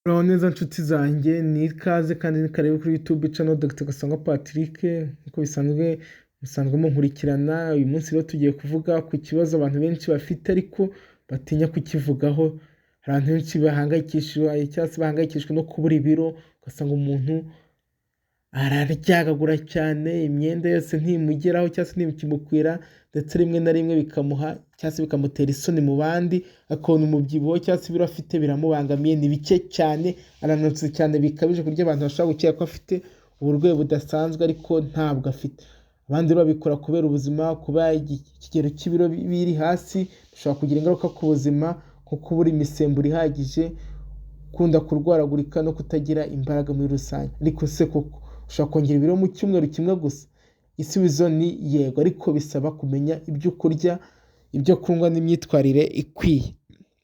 Muraho neza nshuti zanjye, ni ikaze kandi ni karibu kuri YouTube channel Dr Gasangwa Patrick. Nk'uko bisanzwe musanzwe munkurikirana, uyu munsi rero tugiye kuvuga ku kibazo abantu benshi bafite ariko batinya kukivugaho. Hari abantu benshi bahangayikishijwe cyangwa se bahangayikishijwe no kubura ibiro, ugasanga umuntu araryagagura cyane, imyenda yose ntimugeraho cyangwa se ntikimukwira, ndetse rimwe na rimwe bikamuha cyangwa se bikamutera isoni mu bandi, akabona umubyibuho cyangwa se ibiro afite biramubangamiye, ni bike cyane, arananutse cyane bikabije ku buryo abantu bashobora gukeka ko afite uburwayi budasanzwe, ariko ntabwo afite. Abandi babikora kubera ubuzima, kuba ikigero cy'ibiro biri hasi bishobora kugira ingaruka ku buzima, nko kubura imisemburo ihagije, gukunda kurwaragurika no kutagira imbaraga muri rusange. Ariko se koko ushobora kongera ibiro mu cyumweru kimwe gusa? Igisubizo ni yego, ariko bisaba kumenya ibyo kurya, ibyo kunywa n'imyitwarire ikwiye.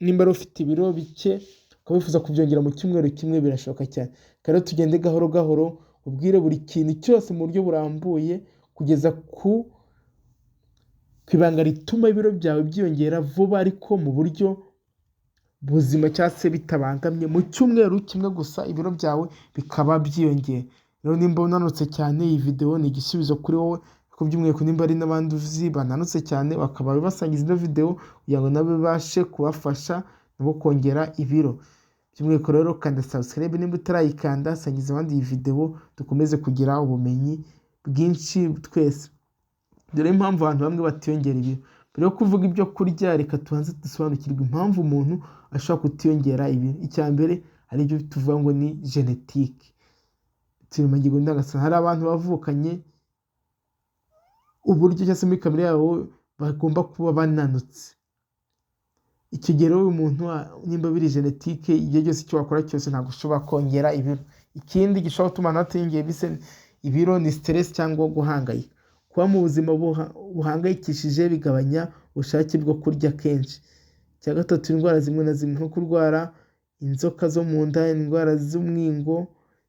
Nimba rero ufite ibiro bike ukaba wifuza kubyongera mu cyumweru kimwe, birashoboka cyane. Reka rero tugende gahoro gahoro, ubwire buri kintu cyose mu buryo burambuye kugeza ku ibanga rituma ibiro byawe byiyongera vuba ariko mu buryo buzima cyangwa se bitabangamye, mu cyumweru kimwe gusa ibiro byawe bikaba byiyongera. Rero nimba unanutse cyane, iyi videwo ni igisubizo kuri wowe, ariko by'umwihariko nimba hari n'abandi uzi bananutse cyane, bakaba basangiza ino videwo kugira ngo nabo ibashe kubafasha nabo kongera ibiro. By'umwihariko rero kanda subscribe nimba utarayikanda, sangiza abandi iyi videwo, dukomeze kugira ubumenyi bwinshi twese. Dore impamvu abantu bamwe batiyongera ibiro. Mbere yo kuvuga ibyo kurya, reka tubanze dusobanukirwe impamvu umuntu ashobora kutiyongera ibiro. Icya mbere, hari ibyo tuvuga ngo ni génétique, uturemangingo ndangasano. Hari abantu bavukanye uburyo cyangwa se muri kamere yabo bagomba kuba bananutse. Icyo gihe rero uyu muntu, nimba biri génétique, igihe cyose icyo wakora cyose ntabwo ushobora kongera ibiro. Ikindi gishobora gutuma abantu batiyongera ibiro ni stress cyangwa guhangayika. Kuba mu buzima buhangayikishije bigabanya ubushake bwo kurya kenshi. Icya gatatu, indwara zimwe na zimwe nko kurwara inzoka zo mu nda, indwara z'umwingo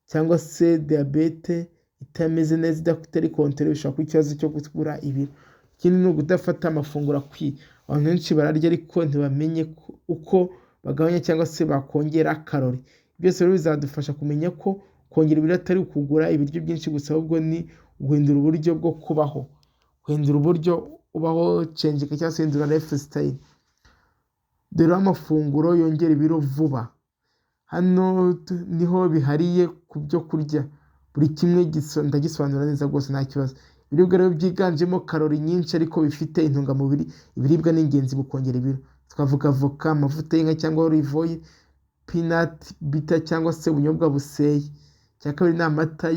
cyangwa se diyabete itameze neza, itari contrôlée, bishobora kuba ikibazo cyo kubura ibiro. Ikindi ni ukudafata amafunguro akwiye. Abantu benshi bararya ariko ntibamenye uko bagabanya cyangwa se bakongera karori. Byose rero bizadufasha kumenya ko kongera ibiro atari ukugura ibiryo byinshi gusa, ahubwo ni uguhindura uburyo bwo kubaho, guhindura uburyo ubaho, change cyangwa se guhindura lifestyle. Dore amafunguro yongera ibiro vuba. Hano niho bihariye ku byo kurya, buri kimwe ndagisobanura neza rwose, nta kibazo. Ibiribwa rero byiganjemo karori nyinshi ariko bifite intungamubiri, ibiribwa ni ingenzi mu kongera ibiro. Twavuga avoka, amavuta y'inka cyangwa olive oil, peanut butter cyangwa se ubunyobwa buseye. Icya kabiri ni amata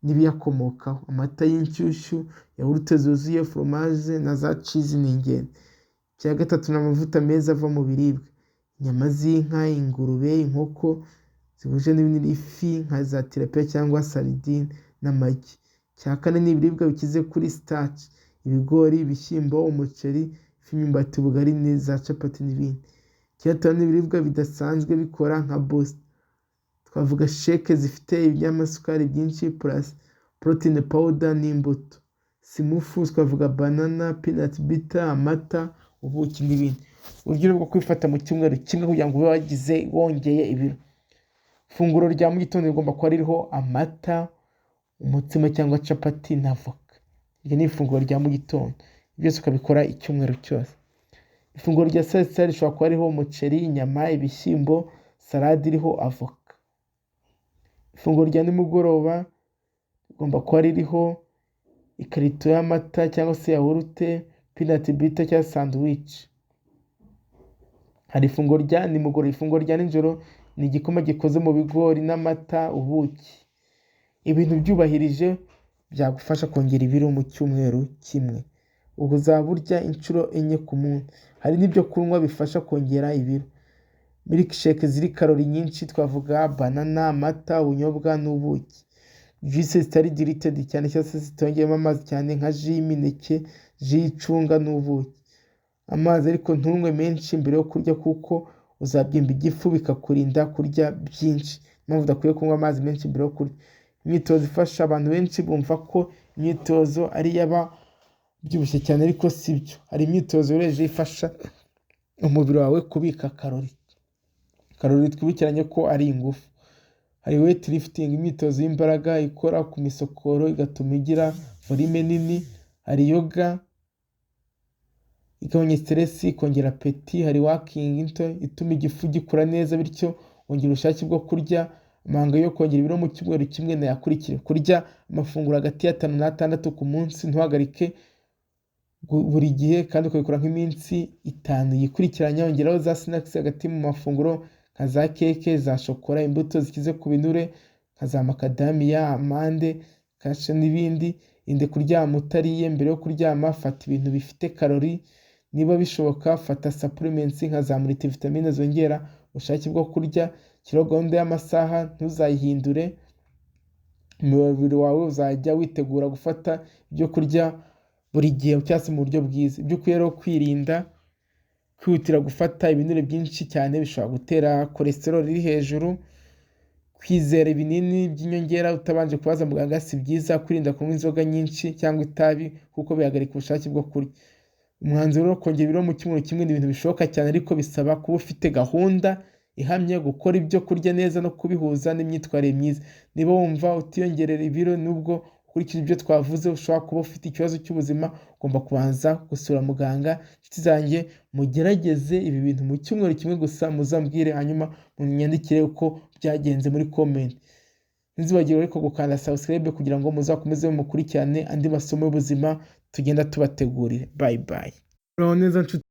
n'ibiyakomokaho, amata y'inshyushyu, yawurute zuzuye, foromaje na za cheese ni ingenzi. Icya gatatu ni amavuta meza ava mu biribwa, inyama z'inka, ingurube, inkoko zihuje n'ibinure, ifi nka za tilapia cyangwa sardine n'amagi. Icya kane ni ibiribwa bikize kuri starch, ibigori, ibishyimbo, umuceri, ifu y'imyumbati, ubugari, za capati n'ibindi. Icya gatanu ni ibiribwa bidasanzwe bikora nka boost. Twavuga shake zifite ibinyamasukari byinshi plus protein powder n'imbuto. Smoothie twavuga banana, peanut butter, amata, ubuki n'ibindi. Uburyo bwo kwifata mu cyumweru kimwe kugira ngo ube wagize wongeye ibiro. Ifunguro rya mu gitondo rigomba kuba ririho amata, umutsima cyangwa capati na avoka. Iryo ni ifunguro rya mu gitondo. Byose ukabikora icyumweru cyose. Ifunguro rya saa sita rishobora kuba ririho umuceri, inyama, ibishyimbo, salade iriho avoka. Ifunguro rya nimugoroba rigomba kuba ririho ikarito y'amata cyangwa se yawurute, peanut butter cyangwa sandwich. Hari ifunguro rya nimugoroba, ifunguro rya nijoro ni igikoma gikoze mu bigori n'amata, ubuki. Ibintu byubahirije byagufasha kongera ibiro mu cyumweru kimwe. Ubwo uzaba urya inshuro 4 ku munsi. Hari n'ibyo kunywa bifasha kongera ibiro. Milkshake ziri karori nyinshi twavuga banana, amata, ubunyobwa n'ubuki. Juice zitari diluted cyane cyangwa se zitongeyemo amazi cyane nka jus y'imineke, jus y'icunga n'ubuki. Amazi ariko ntunywe menshi mbere yo kurya kuko uzabyimba igifu, bikakurinda kurya byinshi. Niyo mpamvu udakwiye kunywa amazi menshi mbere yo kurya. Imyitozo ifasha, abantu benshi bumva ko imyitozo ari iy'ababyibushye cyane, ariko si byo. Hari imyitozo yoroheje ifasha umubiri wawe kubika karori. Karori twibukiranye ko ari ingufu. Hari weight lifting, imyitozo y'imbaraga ikora ku misokoro igatuma igira volume nini. Hari yoga igabanya stress, ikongera appétit. Hari walking ituma igifu gikura neza, bityo wongera ubushake bwo kurya. Amabanga yo kongera ibiro mu cyumweru kimwe nayakurikira: kurya amafunguro hagati y'atanu n'atandatu ku munsi, ntuhagarike buri gihe, kandi ukabikora nk'iminsi 5 yikurikiranya. Ongeraho za snacks hagati mu mafunguro nka za keke, za shokora, imbuto zikize ku binure nka za macadamia, amande, cashew n'ibindi. Irinde kuryama utariye. Mbere yo kuryama fata ibintu bifite karori. Niba bishoboka, fata supplements nka za multivitamine zongera ubushake bwo kurya. Shyiraho gahunda y'amasaha, ntuzayihindure. Umubiri wawe uzajya witegura gufata ibyo kurya buri gihe cyangwa se mu buryo bwiza. Ibyo ukwiye rero kwirinda: kwihutira gufata ibinure byinshi cyane bishobora gutera cholesterol iri hejuru. Kwizera ibinini by'inyongera utabanje kubaza muganga si byiza. Kwirinda kunywa inzoga nyinshi cyangwa itabi kuko bihagarika ubushake bwo kurya. Umwanzuro: kongera ibiro mu cyumweru kimwe ni ibintu bishoboka cyane, ariko bisaba kuba ufite gahunda ihamye, gukora ibyo kurya neza no kubihuza n'imyitwarire myiza. Niba wumva utiyongerera ibiro nubwo ukurikije ibyo twavuze, ushobora kuba ufite ikibazo cy'ubuzima, ugomba kubanza gusura muganga. Inshuti zanjye, mugerageze ibi bintu mu cyumweru kimwe gusa, muzambwire, hanyuma munyandikire uko byagenze muri comment. Ntizibagirwe ariko gukanda subscribe kugira ngo muzakomeze mukurikirane andi masomo y'ubuzima tugenda tubategurira. Bye bye. Uraho neza nshuti.